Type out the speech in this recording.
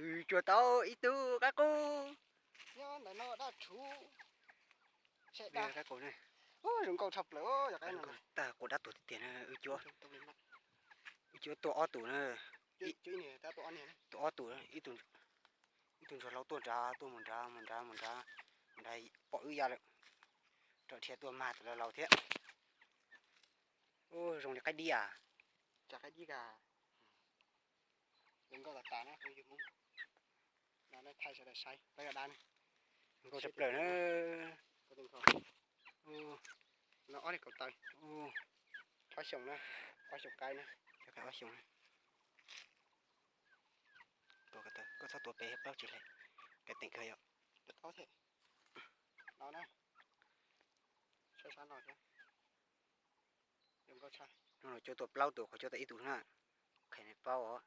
Wb cuab tau ib tug qaib qus. Nyob ntawm no dab tshuv. Qaib qus ne. Zoo nkauj tshaj plaws. Tag quas dab tuag tiag tiag na. Wb cuab, wb cuab tuag ob tug na. Tuag ob tug, ib tug ntsuag hlau tuaj nrad, tuaj mus nrad mus nrad mus nrad mus nrad, pom wb ya lawm. Rov dhia tuaj mag tas laus thiab. Ua zoo li qaib dib as. Qaib dib as. Zoo nkauj tas tas na phooj ywg Hmoob. No nej thaij sawv daws saib plaub coj dab ne. Zoo nkauj tshaj plaws na. No ob niag kaus taw. Ob xyoos na, ob xyoos qaib na. Ob xyoos. Koj txhob tuav pem plaub tsis hle, koj teem kawg yom. No na. Sab sab no thiab. Zoo nkauj tshaj. Hnub no cuab tau plaub tus, qhov cuab tau ib tug na. Qhia nej paub os.